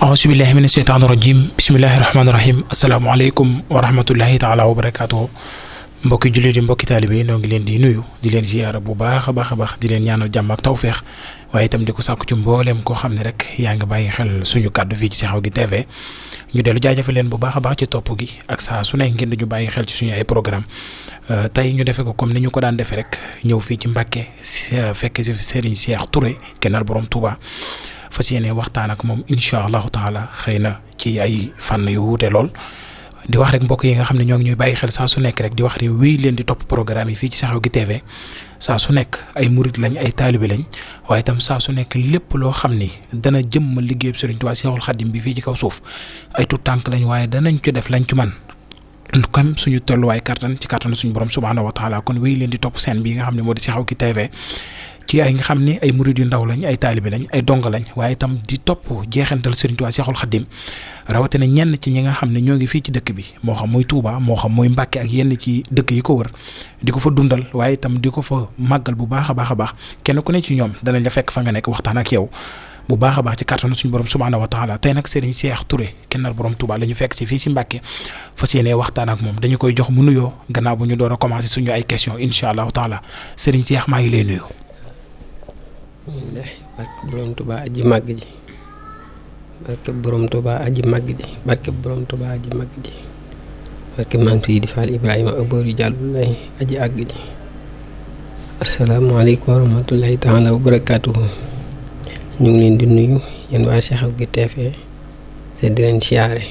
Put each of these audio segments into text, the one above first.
aousubillahi mina sheytaani rajim bismillahi rahmaani rahim asalaamaaleykum wa rahmatullahi taala wa barakaatu mbokki jullit yi mbokki taalibe yi noo ngi leen di nuyu di leen ziyaara bu baax a baax di leen ñaanal jàmm ak tawféex waaye itam di ko sàkku ci mbooleem koo xam ne rek yaa ngi bàyyi xel suñu kàddu fii ci Sekhawgui TV ñu dellu jaajëfal leen bu baax a baax ci topp gi ak saa su ne ngeen di ñu bàyyi xel ci suñu ay programme tey ñu defee ko comme ni ñu ko daan defee rek ñëw fii ci Mbàkke fekk si Serigne Cheikh Touré kennal borom Touba fas yéene waxtaan ak moom incha allahu taala xëy na ci ay fànn yu wuute lool di wax rek mbokk yi nga xam ne ñoo ngi ñuy bàyyi xel saa su nekk rek di wax rek wéy leen di topp programme yi fii ci Sekhawgui TV saa su nekk ay murit lañ ay taalibe lañ waaye itam saa su nekk lépp loo xam ni dana jëmm liggéeyub Serigne Touba Cheikhul Khadim bi fii ci kaw suuf ay tout tànk lañ waaye danañ ci def lañ ci man comme suñu tolluwaay kattan ci kattan suñu borom subhaanahu wa taala kon wéy leen di topp seen bi nga xam ne moo di Sekhawgui TV ci ay nga xam ne ay murid yu ndaw lañ ay taalibe lañ ay donga lañ waaye itam di topp jeexantal Serigne Touba Cheikhul Khadim rawatina ñenn ci ñi nga xam ne ñoo ngi fii ci dëkk bi moo xam muy Touba moo xam muy Mbàkke ak yenn ci dëkk yi ko wër di ko fa dundal waaye itam di ko fa màggal bu baax a baax kenn ku ne ci ñoom danañ la fekk fa nga nekk waxtaan ak yow bu baax a baax ci kàttanu suñu borom subhaanahu wa taala tey nag Serigne Cheikh Touré kennal borom Touba la ñu fekk si fii si Mbàkke fas yéenee waxtaan ak moom dañu koy jox mu nuyoo gannaaw bu ñu door a commencé suñu ay question incha allahu taala Serigne Cheikh maa ngi lay nuyu. bismillah barke borom Touba aji màgg ji barke borom Touba aji màgg ji barke borom Touba aji màgg ji barke maam Seydi Fall Ibrahima Aboori Jàllulaay aji àgg ji asalaamaaleykum wa rahmatullahi taala wa barakaatuhu ñu ngi leen di nuyu yéen waa Sekhawgui TV te di leen siyaare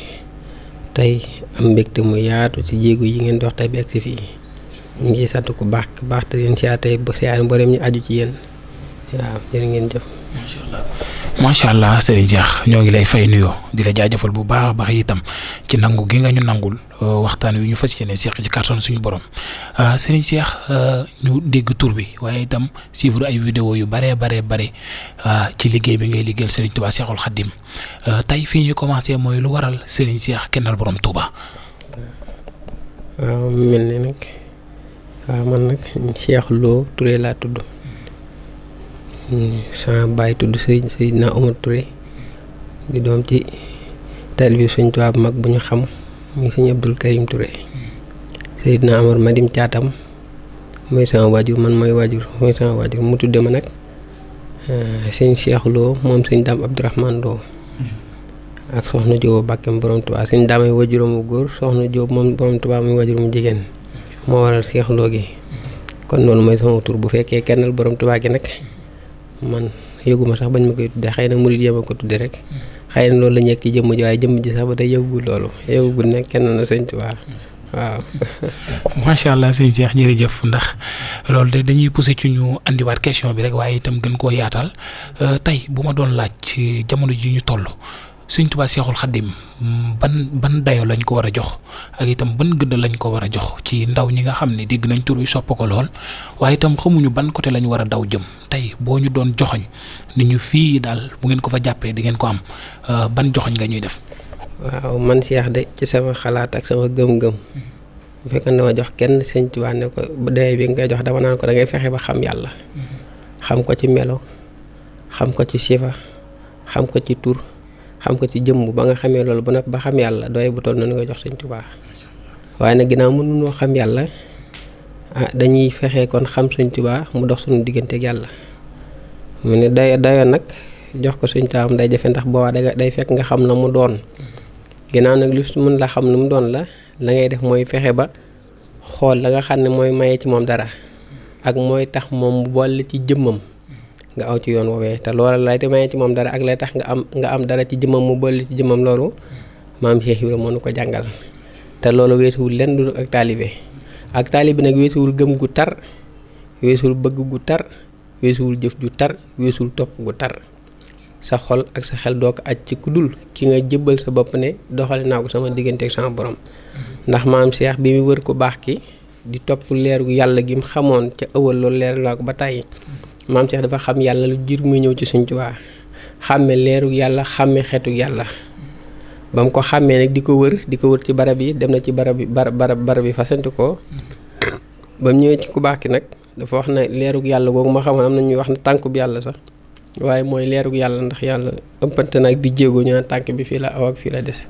tey am mbégte mu yaatu ci jéego yi ngeen dox tey bi ak si fii ñu ngi sant ku baax te leen siyaare tey ba siyaare mboolem ñu aju ci yéen waaw jërë ngeen jëf. macha allah Serigne Cheikh ñoo ngi lay fay nuyoo di la jaajëfal bu baax a baax itam ci nangu gi nga ñu nangul waxtaan wi ñu fas yéene seq ci kàttan suñu borom Serigne Cheikh ñu dégg tur bi waaye itam suivre ay vidéo yu bare ci liggéey bi ngay liggéeyal Serigne Touba Cheikhul Khadim tey fii ñu commencé mooy lu waral Serigne Cheikh kennal borom Touba. waaw mel ne nag waaw man nag Cheikh Lo Touré laa tudd. sama baay tudd Seydina Omar Touré di doom ci taalibe Sëñ Tuubaa bu mag bu ñu xam muy Sëñ Abdul Karim Touré Seydina Omar Madim caatam mooy sama waajur man mooy sama waajur mu tudde ma nag Sëñ Cheikh Lo moom Sëñ Daam Abdourahmane Lo ak soxna Jóob Bàkkem borom Tuubaa Sëñ Daam ay waajuram bu góor soxna Jóob moom borom Tuubaa muy waajuram jigéen moo waral Cheikh Lo gi kon noonu mooy sama tur bu fekkee kennal borom Tuubaa gi nag man yëguma sax bañ ma koy tudde xëy na murid yema ko tudde rek xëy na loolu la ñekk ci jëmm ji waaye jëmm ji sax ba tey yëgugul loolu yëgugul ne kenn na Sëñ Tuubaa waaw. macha allah sëñ Cheikh jërëjëf ndax loolu de dañuy poussé ci ñu andiwaat question bi rek waaye itam gën koo yaatal tey bu ma doon laaj ci jamono ji ñu toll Sëñ Touba Cheikhul Khadim ban dayo lañ ko war a jox ak itam ban gëdd lañ ko war a jox ci ndaw ñi nga xam ne dégg nañ tur wi sopp ko lool waaye itam xamuñu ban côté lañ war a daw jëm tey boo ñu doon joxoñ ni ñu fii daal bu ngeen ko fa jàppee di ngeen ko am ban joxoñ nga ñuy def. waaw man Cheikh de ci sama xalaat ak sama gëm-gëm bu fekkoon dama jox kenn Sëñ Tuubaa ne ko dayo bi nga koy jox dama naan ko da ngay fexe ba xam yàlla xam ko ci melo xam ko ci sifa xam ko ci tur xam ko ci jëmm ba nga xamee loolu ba nag ba xam yàlla doy bu toll na nga jox Sëñ Tuubaa waaye nag ginnaaw mënuñoo xam yàlla dañuy fexe kon xam Sëñ Tuubaa mu dox suñu diggante ak yàlla mu ne dayo nag jox ko Sëñ Tuubaa day jafe ndax boobaa day fekk nga xam la mu doon ginnaaw nag lu mën la xam lu mu doon la ngay def mooy fexe ba xool la nga xam ne mooy maye ci moom dara ak mooy tax moom mu boole ci jëmmam nga aw ci yoon woowee te loola lay te maye ci moom dara ak lay tax nga am dara ci jëmmam mu boole ci jëmmam loolu maam Cheikh Ibrahima moo nu ko jàngal te loolu weesuwul lenn du ak taalibe nag weesuwul gëm gu tar weesuwul bëgg gu tar weesuwul jëf ju tar weesuwul topp gu tar sa xol ak sa xel doo ko aj ci ku dul ki nga jëbbal sa bopp ne doxale naa ko sama diggante ak sama borom ndax maam Cheikh bi mu wër ko baax ki di topp leeru yàlla gi mu xamoon ca ëwal loolu leer naa ko ba tàyyi maam Cheikh dafa xam yàlla lu jir muy ñëw ci Sëñ Tuubaa xàmme leeru yàlla xàmme xeetu yàlla ba mu ko xàmmee nag di ko wër ci barab yi dem na ci barab yi fasanti ko ba mu ñëwee ci ku baax ki nag dafa wax ne leeru yàlla googu ma xamoon am na ñuy wax ne tànkub yàlla sax waaye mooy leerug yàlla ndax yàlla ëppante nag di jéego ñu naan tànk bi fii la aw ak fii la des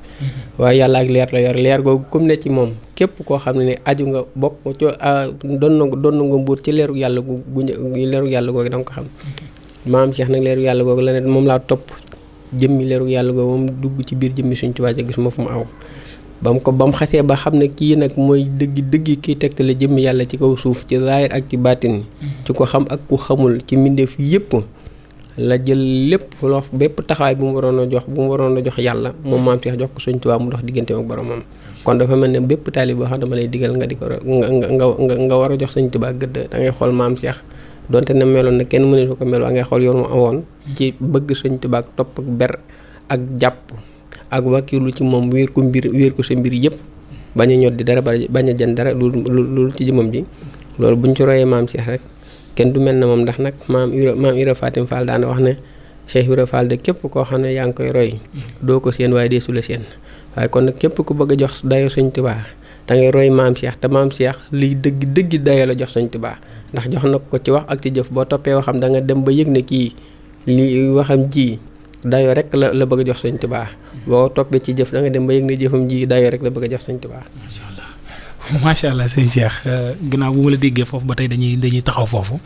waaye yàlla ak leer la yor leer googu comme ne ci moom képp koo xam ne aju nga bokk doon nga mbuur ci leerug yàlla leerug yàlla googu da nga ko xam maam Cheikh nag leerug yàlla googu la ne moom laa topp jëmmi leerug yàlla googu moom dugg ci biir jëmmi Sëñ Tuubaa gis ma fu mu aw ba mu xasee ba xam ne kii nag mooy dëggi kii tegtale jëmmi yàlla ci kaw suuf ci zaahir ak ci baatin ci ko xam ak ku xamul ci mbindeef yépp la jël lépp loo bépp taxawaay bu mu waroon a jox yàlla moom maam Cheikh jox ko Sëñ Tuubaa mu dox diggante ak boromam kon dafa mel ne bépp taalib boo xam dama lay digal nga di ko nga war a jox Sëñ Tuubaa gëdd da ngay xool maam Cheikh donte na meloon na kenn mënetu ko mel waa ngay xool yoon mu awoon ci bëgg Sëñ Tuubaa ak topp ak ber ak jàpp ak wàkkiirlu ci moom wéer ko sa mbir yëpp bañ a ñot di dara bañ a jën dara lu ci jëmam ji loolu buñ ci royee maam Cheikh rek kenn du mel na moom ndax nag maam Ibra Fatim Fall daana wax ne Cheikh Ibra Fall de képp koo xam ne yaa ngi koy roy doo ko seen waaye dee su la seen waaye kon nag képp ku bëgg a jox dayo Sëñ Tuubaa da ngay roy maam Cheikh te maam Cheikh liy dëgg dayo la jox Sëñ Tuubaa ndax jox na ko ci wax ak ci jëf boo toppee waxam da nga dem ba yëg ne kii li waxam ji dayo rek la bëgg a jox Sëñ Tuubaa boo toppee ci jëf da nga dem ba yëg ne jëfam ji dayo rek la bëgg a jox Sëñ Tuubaa. macha allah sëñ Cheikh ginnaaw bu ma la déggee foofu ba tey dañuy taxaw foofu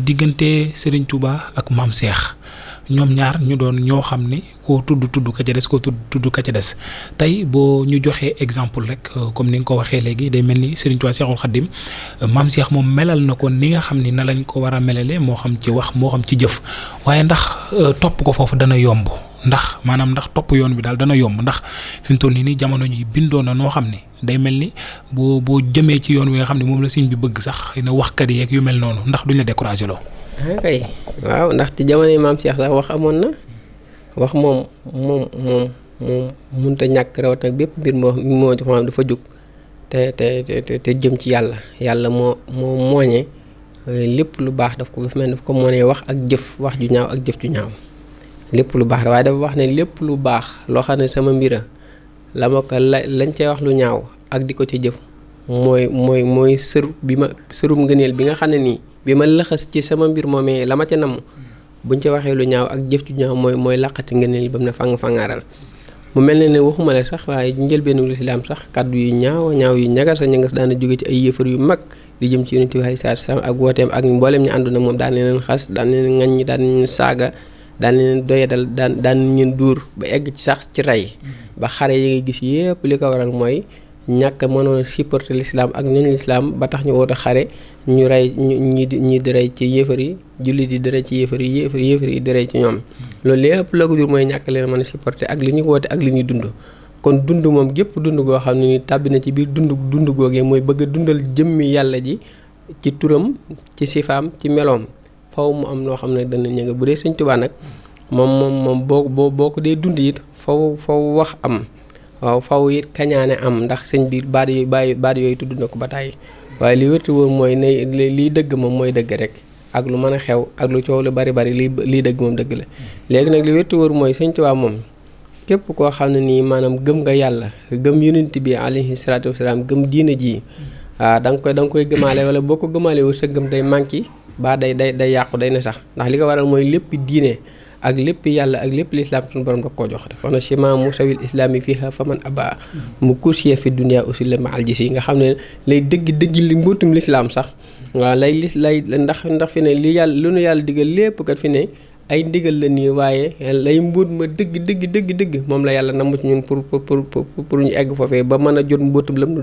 diggante Serigne Touba ak maam Cheikh ñoom ñaar ñu doon ñoo xam ni koo tudd ka ca des koo tudd ka ca des tey boo ñu joxee exemple rek comme ni nga ko waxee léegi day mel ni Serigne Touba Cheikhul Khadim maam Cheikh moom melal na ko ni nga xam ni na lañ ko war a melale moo xam ci wax moo xam ci jëf waaye ndax topp ko foofu dana yomb ndax topp yoon bi daal dana yomb ndax fi mu toll nii jamono ji bindoo na noo xam ne day mel ni boo jëmee ci yoon wi nga xam ne moom la sëñ bi bëgg sax xëy na waxkat yi ak yu mel noonu ndax duñ la découragé loo. kay waaw ndax ci jamono yi maam Cheikh sax wax amoon na wax moom mënut a ñàkk rawat nag bépp mbir moo xam dafa jóg te jëm ci yàlla moo mooñee lépp lu baax daf ko mel daf ko mënee wax ak jëf wax ju ñaaw ak jëf ju ñaaw lépp lu baax waaye dafa wax ne lépp lu baax loo xam ne sama mbira la ma ko lañ cay wax lu ñaaw ak di ko ci jëf mooy sërum ngëneel bi nga xam ne nii bi ma lëxas ci sama mbir moomee la ma ca namm buñ ca waxee lu ñaaw ak jëf ju ñaaw mooy laqati ngëneel ba mu ne fangaaral mu mel ne waxuma la sax waaye njëlbeenu lislaam sax kàddu yu ñaaw yu ñagas daana jóge ci ay yëfar yu mag di jëm ci Yonent bi sallallahu alayhi wasallam ak wooteem ak mboolem ñu àndoon ak moom daan leen xas daan leen ŋaññi daan leen saaga daan leen doyadal daan leen dóor ba egg ci sax ci rey ba xare yi ngay gis yépp li ko waral mooy ñàkk mënoon supporter l'islam ak ñooñu l'islam ba tax ñu woote xare ñu rey ñi di rey ci yéefar yi jullit yi di rey ci yéefar yi di rey ci ñoom loolu lépp la ko jur mooy ñàkk leen mën a supporter ak li ñuy woote ak li ñuy dund kon dund moom gépp dund goo xam ne ni tàbbi na ci biir dund googee mooy bëgg a dundal jëmmi yàlla ji ci turam ci sifaam ci meloom faw mu am noo xam ne dana ñënga bu dee Sëñ Tuubaa nag moom boo ko dee dund it faw wax am waaw faw it kañaane am ndax sëñ bi baat yooyu tudd na ko ba tàyyi waaye li wérti woon mooy ne liy dëgg moom mooy dëgg rek ak lu mën a xew ak lu coow lu bari lii dëgg moom dëgg la léegi nag li wérti woon mooy Sëñ Tuubaa moom képp koo xam ne nii maanaam gëm nga yàlla gëm yonent bi alayhi salaatu wasalaam gëm diine ji waaw da nga koy gëmaale wala boo ko gëmaale wu sa gëm day manqué ba day yàqu day ne sax ndax li ko waral mooy lépp diine ak lépp yàlla ak lépp lislaam suñu borom da koo jox dafa na chima musawil islami fiha faman aba mu kursiya fi dunia aussi la maal gis yi nga xam ne lay dëgg li mbootum lislaam sax waaw lay ndax fi ne li yàlla lu nu yàlla digal lépp kat fi ne ay ndigal la nii waaye lay mbóot ma dëgg moom la yàlla namm ci ñun pour ñu egg foofee ba mën a jot mbóotum lam nu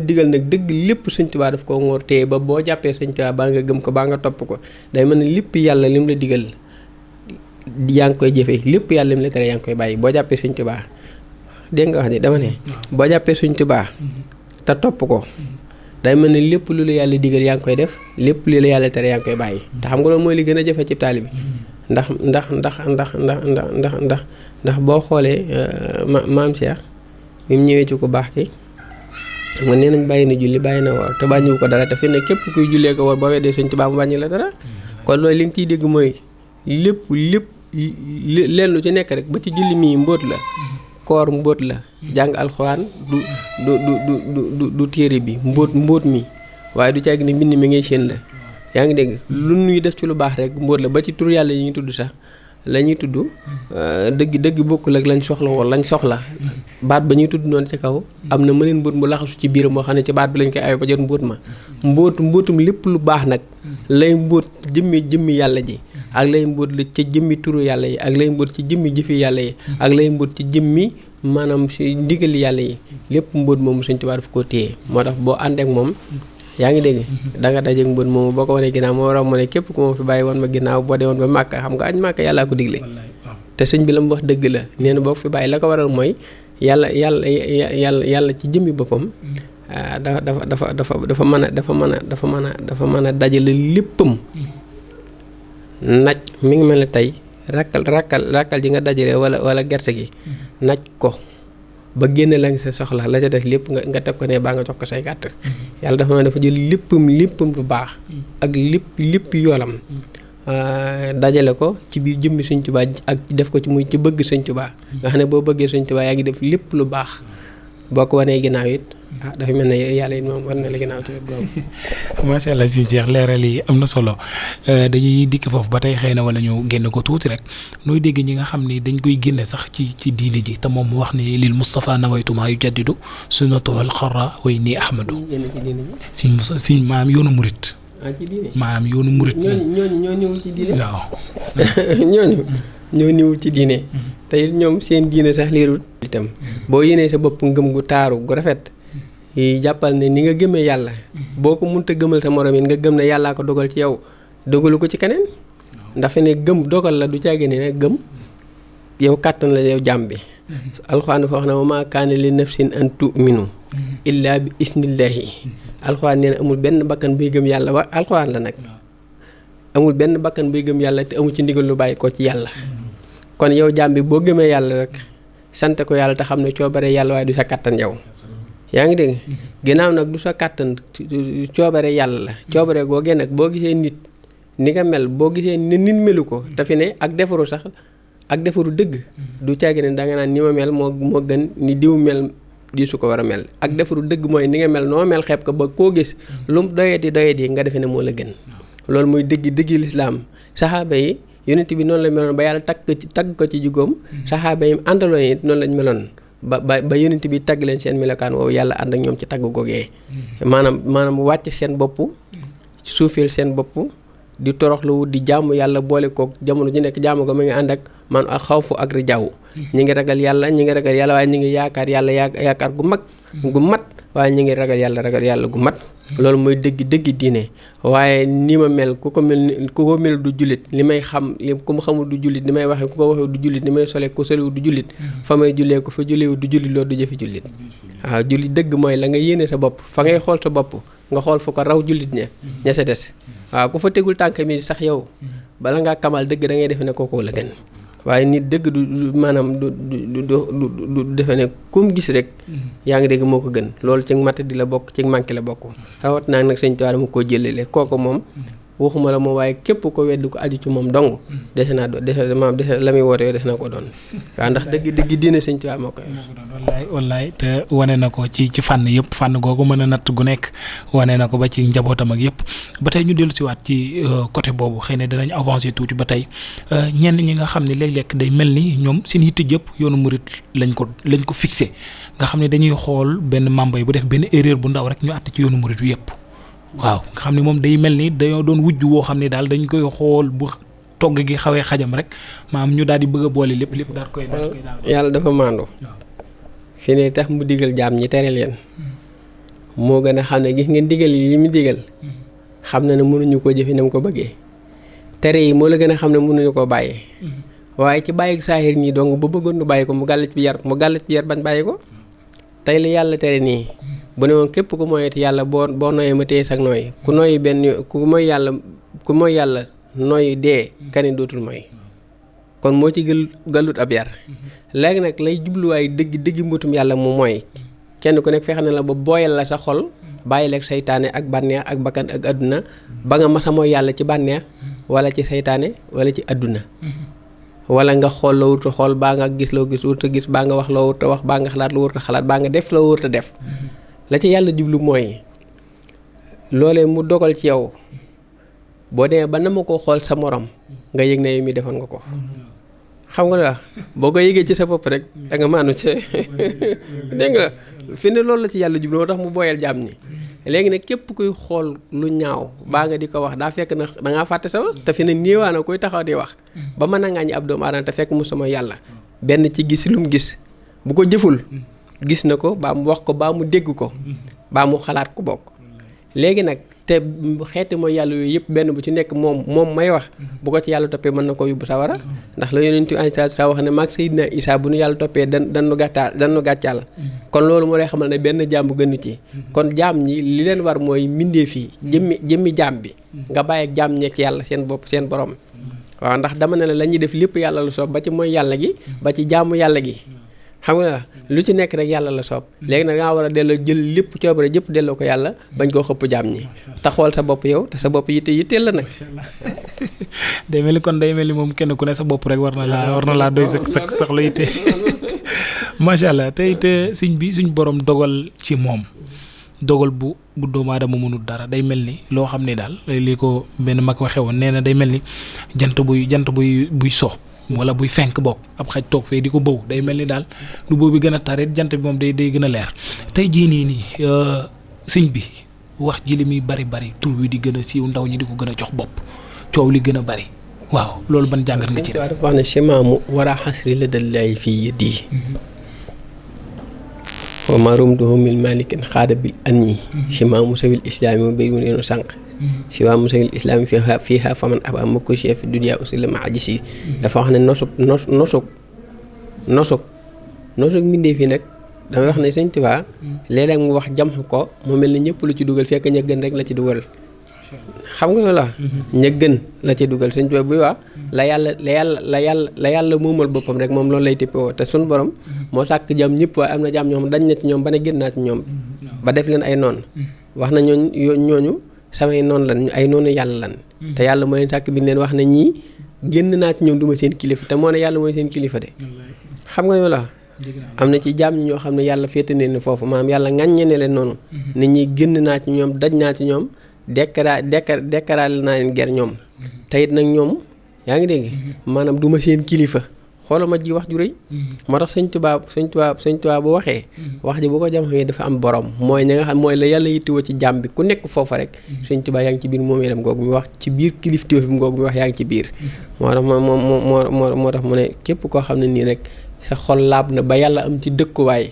digal nag dëgg lépp Sëñ Tuubaa daf koo ngoor téye ba boo jàppee Sëñ Tuubaa baa nga gëm ko baa nga topp ko day mën ne lépp yàlla lim la digal yaa ngi koy jëfee lépp yàlla lim la tere yaa ngi koy bàyyi boo jàppee Sëñ Tuubaa dégg nga wax ni dama ne boo jàppee Sëñ Tuubaa te topp ko day mel ne lépp lu la yàlla digal yaa ngi koy def lépp lu la yàlla tere yaa ngi koy bàyyi te xam nga loolu mooy li gën a jafe ci taalibe bi ndax boo xoolee maam Cheikh bi mu ñëwee ci ku baax ki xam nga nee nañ bàyyi na julli bàyyi na woor te bàññiwu ko dara te fi ne képp kuy jullee ko woor boo weddee Sëñ Tuubaa mu wàññi la dara kon loolu li nga ciy dégg mooy lépp leen lu ci nekk rek ba ci julli mii mbóot la koor mbóot la jàng alxuraan du téere bi mbóot mi waaye du caagi ne mbind mi ngay seen la yaa ngi dégg lu ñuy def ci lu baax rek mbóot la ba ci tur yàlla yi ñuy tudd sax la ñuy tudd dëgg bokkul ak lañ soxla woon lañ soxla baat ba ñuy tudd noonu ci kaw am na mëneen mbóot mu laxasu ci biiram moo xam ne ci baat bi lañ koy awee ba jot mbóot ma mbóotum lépp lu baax nag lay mbóot jëmmi yàlla ji ak lay mbóot la ca jëmmi turu yàlla yi ak lay mbóot ci jëmmi jëfi yàlla yi ak lay mbóot ci jëmmi maanaam si ndigali yàlla yi lépp mbóot moomu Sëñ Tuubaa daf koo téye moo tax boo ànd ak moom yaa ngi dégg da nga dajeeg mbóot moomu boo ko wanee ginnaaw moo waral mu ne képp ku ma fi bàyyi woon ma ginnaaw boo dee woon ba Màkka xam nga añ Màkka yàllaa ko digle te sëñ bi la mu wax dëgg la nee na boo fi bàyyi la ko waral mooy yàlla ci jëmmi boppam dafa mën a dajale léppam naj mi ngi mel ne tey rakkal ji nga dajale wala gerte gi naj ko ba génne la nga sa soxla la ca def lépp nga teg ko ne baa nga jox ko say gàtt yàlla dafa dafa jël léppam bu baax ak lépp yoolam dajale ko ci biir jëmmi Sëñ Tuubaa ak def ko ci muy ci bëgg Sëñ Tuubaa nga xam ne boo bëggee Sëñ Tuubaa yaa ngi def lépp lu baax boo ko wanee ginnaaw it dafa mel ne yàlla it moom war na la ginnaaw ci wet boobu. macha allah sëñ Cheikh leeral yi am na solo dañuy dikk foofu ba tey xëy na wala ñu génn ko tuuti rek nooy dégg ñi nga xam ni dañ koy génne sax ci diine ji te moom mu wax ni lil Moustapha nawaytuma yu jaddidu sunnatuhul xarra way nii Ahmadu. suñ maam yoonu murit. ci diine maam yoonu murit. ñoo ñëwul ci diine. waaw. ñoo ñëwul ci diine. te ñoom seen diine sax liirul. itam boo yéenee sa bopp ngëm gu taaru gu rafet. yi jàppal ne ni nga gëmee yàlla boo ko mënta gëmal sa morom yi nga gëm ne yàllaa ko dogal ci yow dogalu ko ci keneen ndax fi ne gëm dogal la du caagi ne gëm yow kàttan la yow jàmm bi alxuraan fa wax na wa maa kaana li nafsin an tu'minu illaa bi isnillahi alxuraan nee na amul benn bakkan buy gëm yàlla wa alxuraan la nag amul benn bakkan buy gëm yàlla te amul ci ndigal lu bàyyi ko ci yàlla kon yow jàmm bi boo gëmee yàlla rek sant ko yàlla te xam ne coobare yàlla waaye du sa kàttan yow yaa ngi dégg ginnaaw nag du sa kàttan coobare yàlla la coobare googee nag boo gisee nit ni nga mel boo gisee ni nit melu ko te fi ne ak defaru sax ak defaru dëgg du caagi ne da nga naan ni ma mel moo gën ni diw mel di su ko war a mel ak defaru dëgg mooy ni nga mel noo mel xeeb ko ba koo gis lu mu doyadi nga defe ne moo la gën loolu mooy dëggi lislaam saxaaba yi yonent bi noonu la meloon ba yàlla tagg ko ci jugoom saxaaba yi àndaloon yi noonu lañ meloon ba yonent bi tagg leen seen melokaan woowu yàlla ànd ak ñoom ci tagg googee maanaam wàcc seen bopp suufeel seen bopp di toroxlu di jaamu yàlla boole kook jamono ji nekk jaamu ko ma ngi ànd ak man ak xawfu ak rijaaw ñi ngi ragal yàlla waaye ñi ngi yaakaar yàlla yaakaar gu mag gu mat waaye ñi ngi ragal yàlla gu mat loolu mooy dëgg diine waaye ni ma mel ku ko mel du jullit li may xam ku ma xamul du jullit ni may waxee ku ko waxee du jullit ni may solee ku solewu du jullit fa may jullee ko fa jullewu du jullit loolu du jëfi jullit waaw jullit dëgg mooy la nga yéene sa bopp fa ngay xool sa bopp nga xool fu ko raw jullit ña sa des waaw ku fa tegul tànk mi sax yow bala ngaa kamal dëgg da ngay defe ne kookoo la gën waaye nit dëgg du maanaam du defe ne kum gis rek yaa ngi dégg moo ko gën loolu ci mat di la bokk ci manqué la bokk rawat naa nag Sëñ Tuubaa dama koo jëlale kooku moom waxuma la moom waaye képp ko weddi ko aju ci moom dong dese la muy woote yoo des na ko doon waaw ndax dëgg diine Sëñ Tuubaa moo koy wallaay te wane na ko ci fànn yëpp fànn googu mën a natt gu nekk wane na ko ba ci njabootam ak yëpp ba tey ñu dellu siwaat ci côté boobu xëy na dinañ avancer tuuti ba tey ñenn ñi nga xam ne léeg-léeg day mel ni ñoom seen yitte yëpp yoonu murit lañ ko fixé nga xam ne dañuy xool benn membre yi bu def benn erreur bu ndaw rek ñu àtt ci yoonu murit wi yëpp waaw nga xam ne moom day mel ni dañoo doon wujj woo xam ne daal dañ koy xool bu togg gi xawee xajam rek maam ñu daal di bëgg a boole lépp daal koy yàlla dafa maandu fi ne tax mu digal jaam ñi tere leen moo gën a xam ne gis ngeen digal yi mu digal xam na ne mënuñu koo jëfe na mu ko bëggee tere yi moo la gën a xam ne mënuñu koo bàyyi waaye ci bàyyi saahir ñi dong ba bëggoon nu bàyyi ko mu gàll ci yar bañ bàyyi ko tey la yàlla tere nii bu ne woon képp ku moyeti yàlla boo noyee ma téye sag nooy ku mooy yàlla nooy dee kani dootul mooy kon moo ci gàllut ab yar léegi nag lay jubluwaay dëgg mbuutum yàlla mu mooy kenn ku nekk fexe na la ba booyal la sa xol bàyyi leeg saytaane ak bànneex ak bakkan ak àdduna ba nga masa mooy yàlla ci bànneex wala ci saytaane wala ci àdduna wala nga xool loo wurta xool baa nga gis loo gis wurta gis baa nga wax loo wurta wax baa nga xalaat loo wurta xalaat baa nga def loo wurta def la ci yàlla jublu mooy loolee mu dogal ci yow boo demee ba na ma koo xool sa morom nga yëg ne yow mi defoon nga ko xam nga la boo ko yëgee ci sa bopp rek da nga maanu ci dégg nga fi ne loolu la ci yàlla jublu moo tax mu booyal jaam ñi léegi nag képp kuy xool lu ñaaw baa nga di ko wax daa fekk na da ngaa fàtte sa te fi ne néewaana kuy taxaw di wax ba mën a ŋàññi ab doomu aadama te fekk mu sama yàlla benn ci gis lu mu gis bu ko jëful gis na ko baa mu wax ko baa mu dégg ko baa mu xalaat ko bokk léegi nag te xeeti mooy yàlla yooyu yëpp benn bu ci nekk moom may wax bu ko ci yàlla toppee mën na ko yóbbu sawara ndax la yonent bi alayhi salaatu wax ne maag Seydina Isaa bu nu yàlla toppee danu gàccaal kon loolu moo lay xamal ne benn jaam bu gënu ci kon jaam ñi li leen war mooy mbindee fii jëmmi jaam bi nga bàyyi ak jaam ñekk yàlla seen bopp seen borom waaw ndax dama ne la ñuy def lépp yàlla la soob ba ci mooy yàlla gi ba ci jaamu yàlla gi xam nga lu ci nekk rek yàlla la soob léegi nag dangaa war a delloo jël lépp coobare jëpp delloo ko yàlla bañ koo xëpp jaam ñi te xool sa bopp yow te sa bopp yitteel la nag day mel ni moom kenn ku ne sa bopp rek war na laa doy sax la yitte macha allah tey te suñ borom dogal ci moom dogal bu doomu aadama mënul dara day mel ni loo xam ne daal lii ko benn mag waxe woon nee na day mel ni jant buy so wala buy fenk bokk ab xaj toog fee di ko bëw day mel ni daal lu boobu gën a tarit jant bi moom day gën a leer tey jii nii sëñ bi wax ji li muy bari tur wi di gën a siiw ndaw ñi di ko gën a jox bopp coow li gën a bari waaw loolu ban jàngat nga ci def. dafa wax ne chimaamu war a xasri la dallaay fii yëddi wa ma rumduhu min malikin xaada bil anni chimaamu sawil islaami mu béy mu neenu sànq si waa musawil islaami fiiha faman aba makusiya fi dunya usila ma ajisi dafa wax ne nosuk mbindee fii nag damay wax ne Sëñ Tuubaa léeg-léeg mu wax jam ko mu mel ni ñëpp lu ci dugal fekk ña gën rek la ci dugal xam nga la ña gën la ci dugal Sëñ Tuubaa buy wax la yàlla moomal boppam rek moom loolu lay tippoo te suñu borom moo sàkk jàmm ñëpp waaye am na jàmm ñoom dañ na ci ñoom ba ne gën naa ci ñoom ba def leen ay noon wax na ñooñu samay noonu lan ay noonu yàlla lan te yàlla moo leen sàkk bi leen wax ne ñii génn naa ci ñoom duma seen kilifa te moo ne yàlla mooy seen kilifa de xam nga la am na ci jaam ñi ñoo xam ne yàlla féete ne foofu maanaam yàlla ŋàññe ne leen noonu nit ñi génn naa ci ñoom daj naa ci ñoom dekkaraale naa leen ger ñoom te it nag ñoom yaa ngi dégg maanaam duma seen kilifa xoolal ma ji wax ju rëy moo tax Sëñ Tuubaa bu waxee wax ji bu ko jam xamee dafa am borom mooy ña nga xam mooy la yàlla yittiwoo ci jàmm bi ku nekk foofa rek Sëñ Tuubaa yaa ngi ci biir moomeelam googu mi wax ci biir kilifteef bi googu mi wax yaa ngi ci biir moo tax mu ne képp koo xam ne nii rek sa xol laab na ba yàlla am ci dëkkuwaay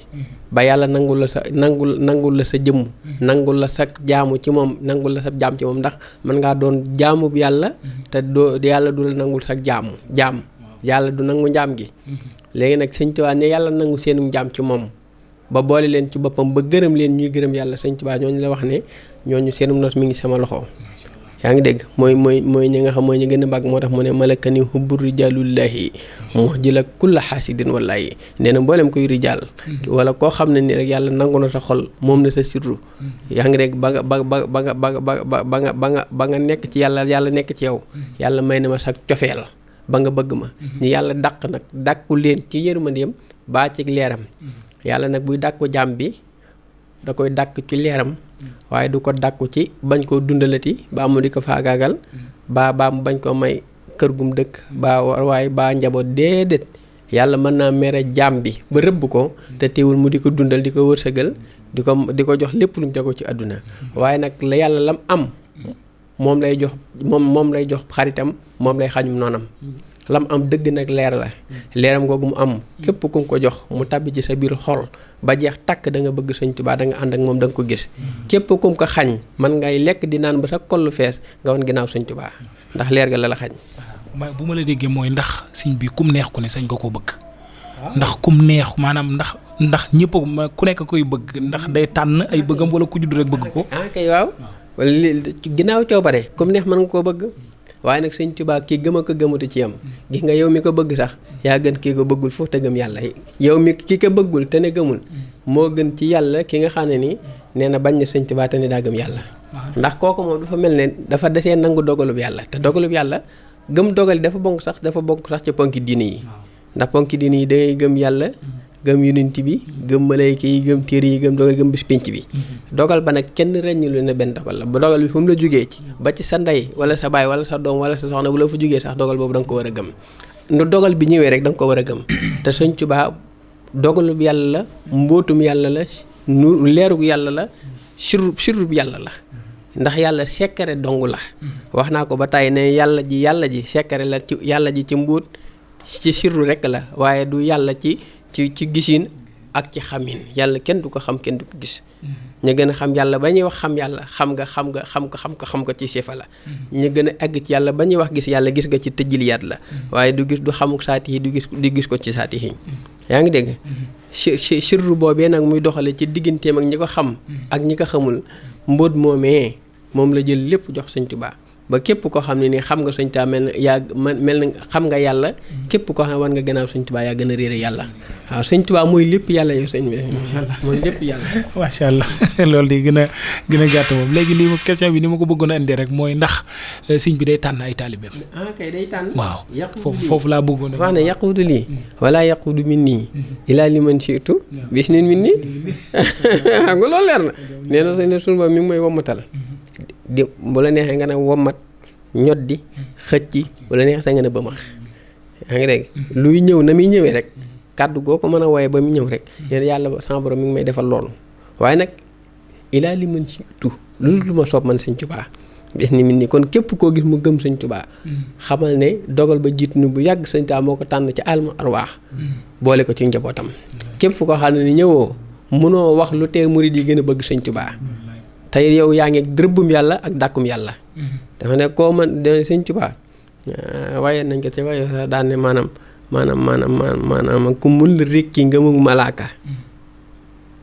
ba yàlla nangul la sa jëmm nangul la sa jaamu ci moom nangul la sa jaam ci moom ndax mën ngaa doon jaamu yàlla te doo yàlla du la nangul sa jaam yàlla du nangu njaam gi léegi nag Sëñ Tuubaa ne yàlla nangu seenu njaam ci moom ba boole leen ci boppam ba gërëm leen ñuy gërëm yàlla Sëñ Tuubaa ñooñu la wax ne ñooñu seenum nos mi ngi sama loxo yaa ngi dégg mooy ñi nga xam mooy ñu gën a bàgg moo tax mu ne malakani hubbu rijaalullahi moo jëla kulla xaasidin wallahi nee na mboolem koy rijaal wala koo xam ne ni rek yàlla nangu na sa xol moom na sa sirru yaa ngi dégg ba nga nekk ci yàlla nekk ci yow yàlla may na ma sa cofeel ba nga bëgg ma ñu yàlla dàqu leen ci yërmandeem baa ci leeram yàlla nag buy dàqu jaam bi da koy dàq ci leeram waaye du ko dàqu ci bañ koo dundalati baa mu di ko faagaagal baa mu bañ koo may kër gum dëkk waaye baa njaboot déedéet yàlla mën naa mere jaam bi ba rëbb ko te teewul mu di ko dundal di ko wërsëgal di ko jox lépp lu mu jago ci àdduna waaye nag la yàlla lam am moom lay jox xaritam moom lay xañum noonam lam am dëgg nag leer la leeram googu mu am képp ku ko jox mu tàbbi ci sa biir xol ba jeex takk da nga bëgg Sëñ Tuubaa da nga ànd ak moom da nga ko gis képp ku ko xañ man ngay lekk di naan ba sa kollu fees nga wan ginnaaw Sëñ Tuubaa ndax leer ga la xañ bu ma la déggee mooy ndax sëñ bi kum neex ku ne sañ nga koo bëgg ndax kum neex maanaam ndax ñëpp ku nekk koy bëgg ndax day tànn ay bëggam wala ku judd rek bëgg ko kay waaw wala ginnaaw coobare kum neex mën nga koo bëgg waaye nag Sëñ Tuubaa kii gëm a ko gëmatu ci yam gis nga yow mi ko bëgg sax yaa gën kii ko bëggul foofu te gëm yàlla yow mi ki ko bëggul te ne gëmul moo gën ci yàlla ki nga xam ne ni nee na bañ na Sëñ Tuubaa te ne daa gëm yàlla ndax kooku moom dafa mel ne dafa desee nangu dogalub yàlla te dogalub yàlla gëm dogal dafa bokk sax ci ponki diine yi ndax ponki diine yi dangay gëm yàlla gëm yonent bi gëm malayka yi gëm téere yi gëm dogal gëm bis pénc bi dogal ba nag kenn reññi lu ne benn dogal la ba dogal bi fu mu la jógee ci ba ci sa ndey wala sa baay wala sa doom wala sa soxna bu la fa jógee sax dogal boobu da nga ko war a gëm nu dogal bi ñëwee rek da nga ko war a gëm te Sëñ Tuubaa dogalub yàlla la mbóotum yàlla la nu leerug yàlla la sirrub yàlla la ndax yàlla sekkare dong la wax naa ko ba tey ne yàlla ji sekkare la ci yàlla ji ci mbóot ci sirru rek la waaye du yàlla ci gisin ak ci xamin yàlla kenn du ko xam kenn du ko gis ñu gën a xam yàlla ba ñuy wax xam yàlla xam ko ci sifa la ñu gën a egg ci yàlla ba ñuy wax gis yàlla gis nga ci tëjiliyaat la waaye du xamuk saati yi du gis ko ci saati yi yaa ngi dégg sirru boobee nag muy doxale ci digganteem ak ñi ko xam ak ñi ko xamul mbóot moomee moom la jël lépp jox Sëñ Tuubaa ba képp koo xam ne nii xam nga Sëñ Tuubaa mel na xam nga yàlla képp koo xam ne war nga gënaaw Sëñ Tuubaa yaa gën a réere yàlla waaw Sëñ Tuubaa mooy lépp yàlla yow sëñ bi macha allah mooy lépp yàlla macha allah loolu di gën a gàtt moom léegi lii question bi ni ma ko bëggoon a indi rek mooy ndax sëñ bi day tànn ay taalibeem kay day tànn waaw foofu laa bëggoon wax ne yaquudu lii wala yaquudu min nii ilaa liman shi'tu bis nin min nii xam nga loolu leer na nee na sëñ sunu ba mi ngi may wommatal di bu la neexee nga ne wommat ñot di xëcc bu la neexee sa nga ne bëmax yaa ngi dégg luy ñëw na muy ñëwee rek kàddu goo ko mën a wooye ba mu ñëw rek yéen yàlla sama borom mi ngi may defal loolu waaye nag ilaa li mën situ loolu lu ma soob man Sëñ Tuubaa bis ni min nii kon képp koo gis mu gëm Sëñ Tuubaa xamal ne dogal ba jiit nu bu yàgg Sëñ Tuubaa moo ko tànn ci almu arwaax boole ko ci njabootam képp koo xam ne ni ñëwoo mënoo wax lu tee murid yi gën a bëgg Sëñ Tuubaa tey yow yaa ngi dërëbbum yàlla ak dàkkum yàlla dafa ne koo man de Sëñ Tuubaa waaye nañ ko ci waaye sax daan ne maanaam ku mun la rékki ngëmug malaaka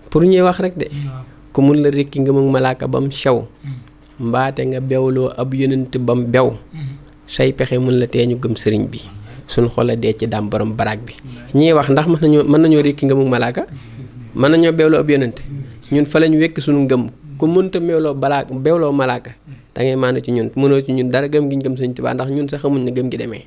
pour ñuy wax rek de ku mun la rékki ngëmug malaaka ba mu sew mbaate nga bewloo ab yonent ba mu bew say pexe mun la tee ñu gëm sëriñ bi suñ xol a dee ci daam borom baraag bi ñuy wax ndax mën nañoo rékki ngëmug malaaka mën nañoo bewloo ab yonent ñun fa lañ wekk suñu ngëm ku mënta bewloo malaaka da ngay maanu ci ñun mënoo ci ñun dara gëm gi ñu gëm Sëñ Tuubaa ndax ñun sax xamuñ ne gëm gi demee